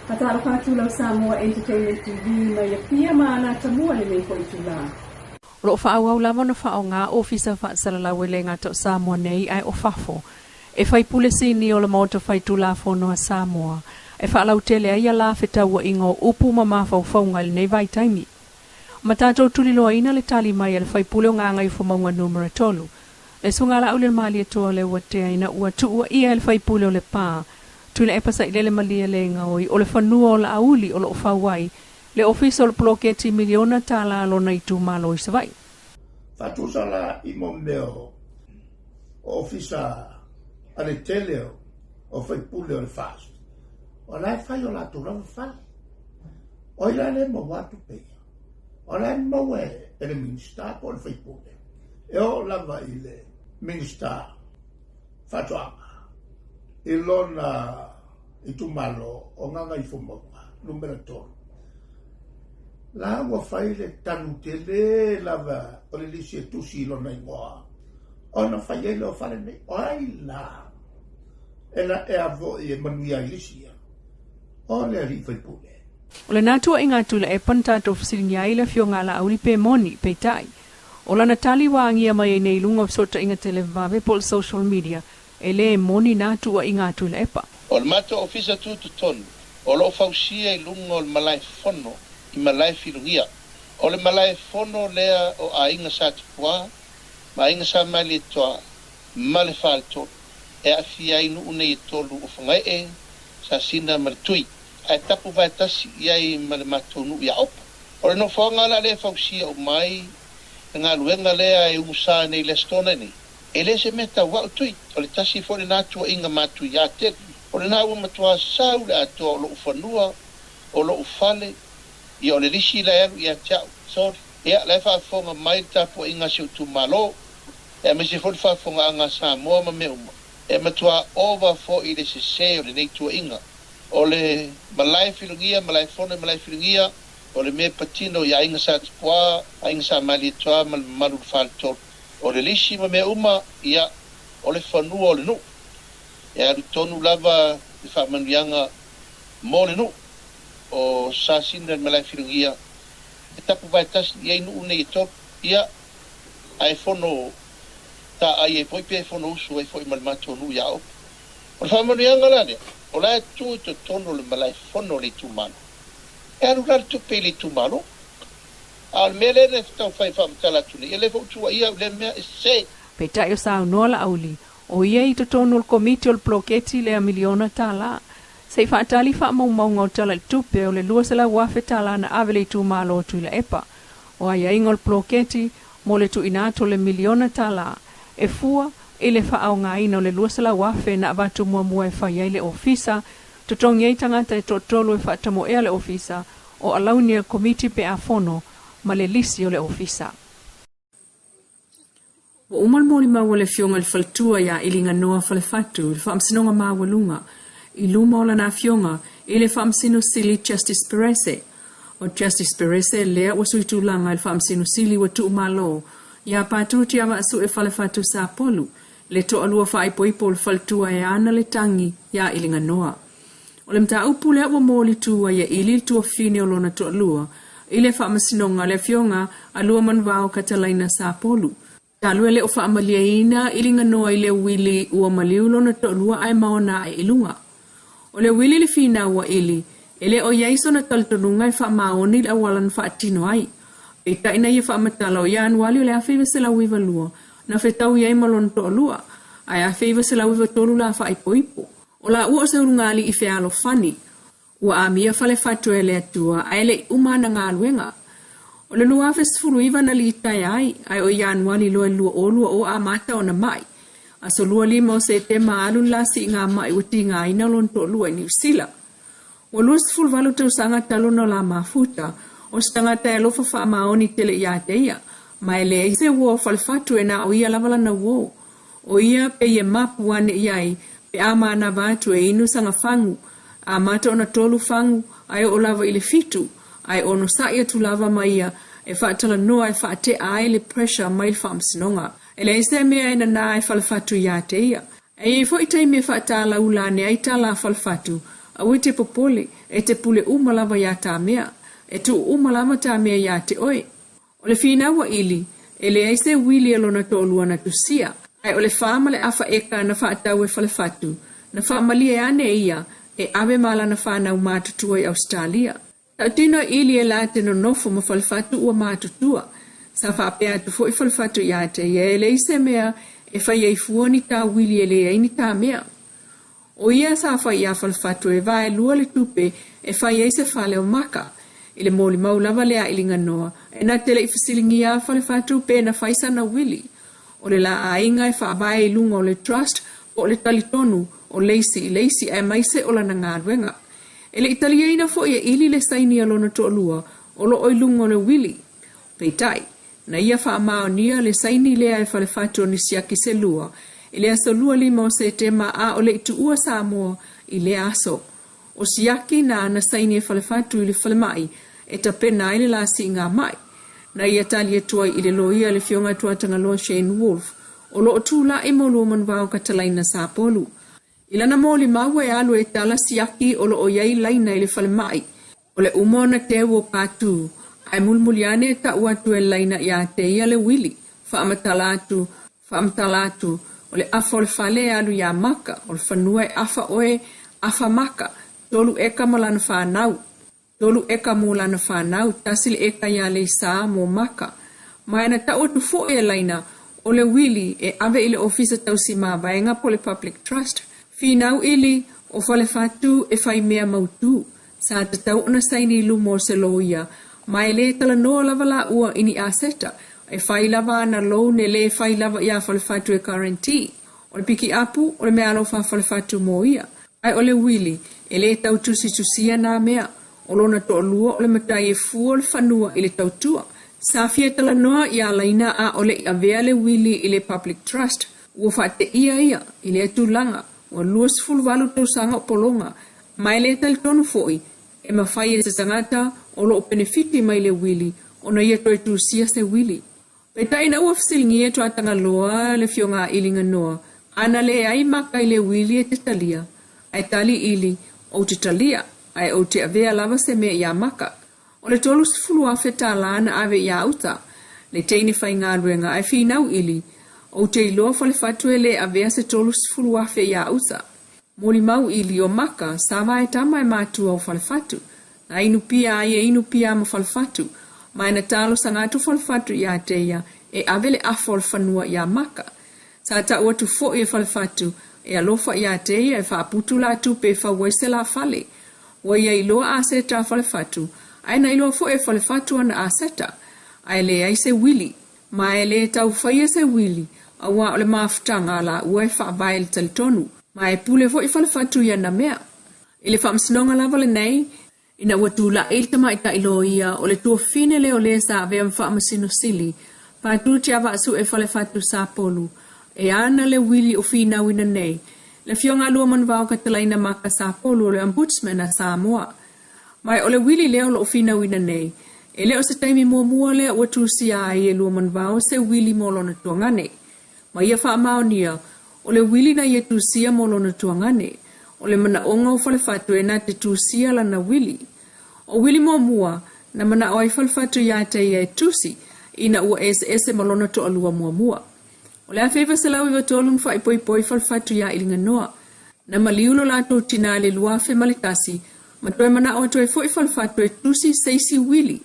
Faatalofa atu lau Samoa Entertainment TV mai Apia ma Anatamua lenei foi itula. O lo o faaauau lava ona faaaoga ofisa faasalalau e le gata o Samoa nei ae o fafo e faipule sini o le Maota Faitulafono a Samoa e faalautele ai ala fetauaiga o upu ma mafaufauga i lenei vaitaimi. Ma tatou tuliloaina le tali mai a le faipule o Gagaifomauga Numera 3, le Susuga Laaulialemalietoa Leuatea ina ua tuuaia e le faipule o Lepa, Tuilaepa Sailele Malielegaoi o le fanua o Laauli o lo o fau ai le ofisa o le poloketi miliona tala a lona itumalo i Savaii. Faatusa la i mo mea o ofisa a le tele o faipule o le FAST, o la e fai o latou lava fale. O ai la le maua atu peia? O la e maua e le Minista po o le faipule. E oo lava i le Minista Faatoaga i lona itumalo o Gagaifomauga Numera 3. La ua fai le tanu tele lava o le lisi e tusi i lona igoa ona fai ai lea o fale nei. O ai la e la e avo'i e manuia ai lisi ia? O le alii faipule. O lena tuuaiga a Tuilaepa na tatou fesiligia ai le afioga a Laauli pe moni, peitai, o lana tali ua agia mai ai nei i luga o fesootaiga televavave po o le social media, e le moni na tuuaiga a Tuilaepa. O le matou ofisa tutotonu o lo o fausia i luga o le malae fono i malae filugia. O le malae fono lea o Aiga Sa Tupua ma Aiga Sa Malietoa ma le Faletolu e aafia ai nuu nei e tolu o Fagaee, Sasina ma le Tui, ae tapu vaetasi i ai ma le matou nuu i Aopo. O le nofoaga la lea e fausia uma ai le galuega lea e umusa nei i le Aso Toonai nei, e le se mea tauau Tui, o le tasi foi lena tuuaiga matuia tele. O lena ua matua sau le atoa o lou fanua, o lou fale, ia o le lisi la e alu ia te au, sorry. Ia, la e faafofoga mai le tapuaiga a si ou itumalo, aemaise foi le faafofogaaga a Samoa ma mea uma. E matua ova foi le sese o lenei tuuaiga. O le malae filugia, malae fono e malae filugia, o le mea e patino i Aiga Sa Tupua, Aiga Sa Malietoa ma le mamalu o le Faletolu. O le lisi ma mea uma, ia, o le fanua o le nuu. E alu tonu lava le faamanuiaga mo le nuu o Sasina i le malae filugia, e tapu vaetasi i ai nuu nei e tolu. Ia, ae fono taai ai foi pe fonousu ai foi ma le matou nuu ia Aopo. O le faamanuiaga la lea, o la e tu i totonu o le malae fono o le itumalo. E alu la le tupe i le itumalo. A o le mea lea na taumafai e faamatala atu nei, e le foi tuuaia au i lea mea, e sese. Peitai o saunoa Laauli, o ia i totonu o le komiti o le poloketi lea miliona tala. Se i faatali faamaumauga o Tala i le Tupe o le $200,000 tala na ave i le itumalo o Tuilaepa. O aiaiga o le poloketi mo le tuuina atu o le miliona tala e fua i le faaaogaina o le $200,000 na avatu muamua e fai ai le ofisa, totogi ai tagata e toatolu e faatamoea le ofisa, o alauni a le komiti pe a fono ma le lisi o le ofisa. Ua uma le molimau a le Afioga i le Faletua ia Iliganoa Falefatu i le Faamasinoga Maualuga i luma o lana afioga i le Faamasino Sili Justice Perese. O Justice Perese lea ua sui tulaga i le Faamasino Sili ua tuumalo ia Patu Tiavaasue Falefatu Sapolu, le toalua faaipoipo o le faletua e ana le tagi ia Iliganoa. O le mataupu lea ua moli tu ai e Ili le tuafafine o lona toalua i le faamasinoga le afioga a Luamanuvao Katalaina Sapolu. Talu e le o faamalieina Iliganoa i le uili ua maliu lona toalua ae maona ae i luga. O le uili le finau a Ili, e le o i ai sona talitonuga e faamaoni le auala na faatino ai. Peitai na ia faamatala o Ianuali o le 1992 na fetaui ai ma lona toalua, ae 1993 la faaipoipo. O laua o se ulugalii fealofani, ua amia Falefatu e le Atua ae le i uma ana galuega. O le 2019 na litaea ai, ae o Ianuali loa i le 2020 amata ona mai. Aso 25 o Setema alu le la siiga mai ua tigaina lona toalua i Niu Sila. Ua 28 tausaga talu ona la mafuta, o se tagata e alofa faamaoni tele ia te ia, ma e leai se uo o Falefatu e na o ia lava lana uo. O ia pei e mapu ane i ai pe a manava atu e inu saga fagu, amata ona tolu fagu ae oo lava i le fitu, ae onosai atu lava ma ia e faatalanoa e faatea ai le pressure mai le faamasinoga. E leai se mea e nanā e Falefatu ia te ia. E i ai foi taimi e faatalaula ane ai tala a Falefatu, Aua e te popole, e te pule uma lava iā tā mea. E tuu uma lava tā mea iā te oe. O le finau a Ili, e leai se uili a lona toalua na tusia, ae o le fa ma le afa eka na faatau e Falefatu, na faamalie ane ia e ave ma lana fanau matutua i Ausetalia. Tautino e Ili e la te nonofo ma Falefatu ua matutua. Sa faapea atu foi Falefatu iā te ia e leai se mea e fai ai fua ni tā uili e leai ni tā mea. O ia sa fai iā Falefatu e vaelua le tupe e fai ai se fale o Maka. I le molimau lava lea a Iliganoa, e na te le i fesiligia a Falefatu pe na fai sana uili. O le la aiga e faavae i luga o le trust po o le talitonu o le isi i le isi aemaise o lana galuega. E le i taliaina foi e Ili le saini a lona toalua o lo o i luga o le uili. Peitai, na ia faamaonia le saini lea e Falefatu o Nisiaki se lua i le aso 25 o Setema a o le i tuua Samoa i lea aso. O Siaki na ana saini e Falefatu i le falemai e tapena ai le la siiga mai. Na ia tali atu ai i le loia le Afioga Tuatagaloa Shane Wolfe o lo o tulai mo Luamanuvao Katalaina Sapolu. I lana molimau e alu e tala siaki o lo o i ai laina i le falemai. O le uma ona teu o Patu, ae mulimuli ane e tau atu e laina iā te ia le uili, faamatala atu, faamatala atu, o le afa o le fale e alu iā Maka, o le fanua e afa oe, afa Maka, tolu eka ma lana fanau. Tolu eka mo lana fanau, tasi le eka iā Leisā mo Maka. Ma e na tau atu foi e Laina, o le uili e ave i le Ofisa Tausi Mavaega po le Public Trust. Finau ili, o Falefatu e fai mea mautū. Sa tatau ona saini i luma o se loia, ma e lē talanoa lava lāua i ni aseta, e fai lava ana loan e lē fai lava iā Falefatu e guarantee. O le pikiapu, o le meaalofa a Falefatu mo ia. Ae o le uili, e lē tau tusitusia nā mea. O lona toalua o le matai e fua o le fanua i le tautua. Sa fia talanoa iā Laina a o le i avea le uili i le Public Trust, ua faateia ia i lea tulaga, ua 28 tausaga o pologa, ma e lē talitonu foi e mafai e se tagata o lo o penefiti mai le uili ona ia toe tusia se uili. Peitai ina ua fesiligia e Tuatagaloa le afioga a Iliganoa, ana leai maka i le uili e te talia, ae tali Ili, Ou te talia, ae ou te avea lava se mea iā maka. O le 30 afe tālā na ave iā uta, le teine faigaluega, ae finau Ili, Ou te iloa Falefatu e lē avea se 30 afe iā uta. Molimau Ili, O Maka, sa vae tama e matua o Falefatu. Na inu pia ai e inu pia ma Falefatu. Ma e na talosaga atu Falefatu iā te ia e ave le afa o le fanua iā Maka. Sa tau atu foi e Falefatu e alofa iā te ia e faaputu la tupe e fau ai se la fale. Ua ia iloa aseta a Falefatu, ae na iloa foi e Falefatu ana aseta. Ae leai se uili. Ma e lē tau faia se uili, auā o le mafutaga a lāua e faavae i le talitonu, ma e pule foi Falefatu i ana mea. I le faamasinoga lava lenei, ina ua tulaʻi le tamaitai loia o le tuafafine lea o lē sa avea ma Faamasino Sili, Patu Tiavaasue Falefatu Sapolu, e ana le uili o finauina nei, le Afioga a Luamanuvao Katalaina Maka Sapolu o le Ombudsman a Samoa. Ma o le uili lea o lo o finauina nei, e le o se taimi muamua lea ua tusia ai e Luamanuvao se uili mo lona tuagane. Ma ia faamaonia, o le uili na ia tusia mo lona tuagane. O le manaoga o Falefatu e na te tusia lana uili. O uili muamua, na manao ai Falefatu iā te ia e tusi, ina ua eseese ma lona toalua muamua. O le 1993 na faaipoipo ai Falefatu iā Iliganoa. Na maliu lo latou tinā i le 2001, ma toe manao atu ai foi Falefatu e tusi se isi uili.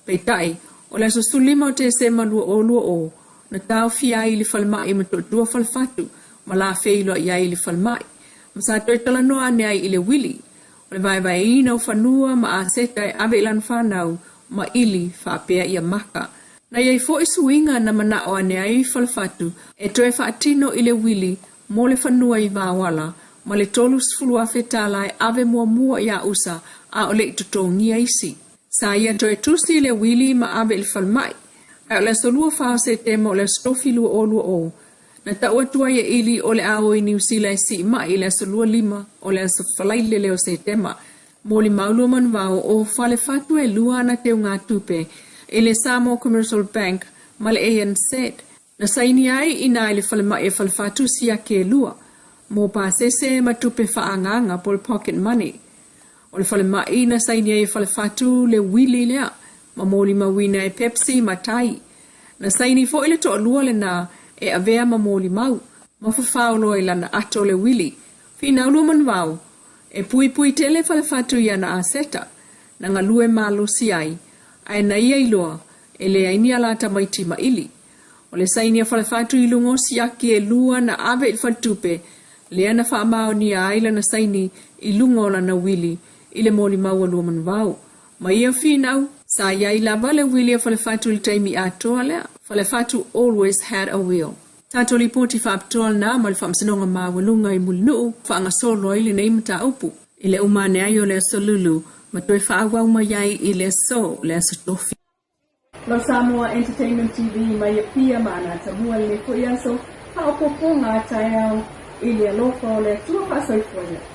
Peitai, o le aso 15 o Tesema 2020, na taofia ai i le falemai i Motootua Falefatu ma la feiloai ai i le falemai, ma sa toe talanoa ane ai i le uili, o le vaevaeina o fanua ma aseta e ave i lana fanau ma Ili faapea ia Maka. Na i ai foi suiga na manao ane ai Falefatu e toe faatino i le uili mo le fanua i Vaoala ma le 30 afe tālā e ave muamua iā usa a o le i totogia isi. Sa ia toe tusi le uili ma ave i le falemai. Ae o le aso 24 o Setema o le Aso Tofi 2020, na tau atu ai e Ili o le a o i Niu Sila e sii mai i le aso 25 o le aso Falailele o Setema. Molimau Luamanuvao o Falefatu e lua ana teugatupe i le Samoa Commercial Bank ma le ANZ. Na saini ai i ina i le falemai e Falefatu siaki e lua. mo pasese ma tupe faaagaaga po o le pocket money. O le falemai na saini ai e Falefatu le uili lea ma molimauina e Pepsi ma Tai. Na saini foi le toalua lena e avea ma molimau ma fafao loa i lana ato le uili. Finau Luamanuvao, E puipui tele Falefatu i ana aseta, na galue malosi ai, ae na ia iloa e leai ni ala tamaiti maili. O le saini a Falefatu i luga o siaki e lua na ave i le faletupe, lea na faamaonia ai lana saini i luga o lana uili i le molimau a Luamanuvao. Ma ia finau, sa i ai lava le uili a Falefatu i le taimi atoa lea. Falefatu always had a will. Tatou lipoti faapitoa lena ma le Faamasinoga Maualuga i Mulinuu faagasolo ai lenei mataupu. I le uma ane ai o le Aso Lulu ma toe faaauau mai ai i le aso, le Aso Tofi. Lau Samoa Entertainment TV mai Apia ma Anatamua lenei foi aso, faaopoopoga a taeao i le alofa o le Atua faasoifua ia.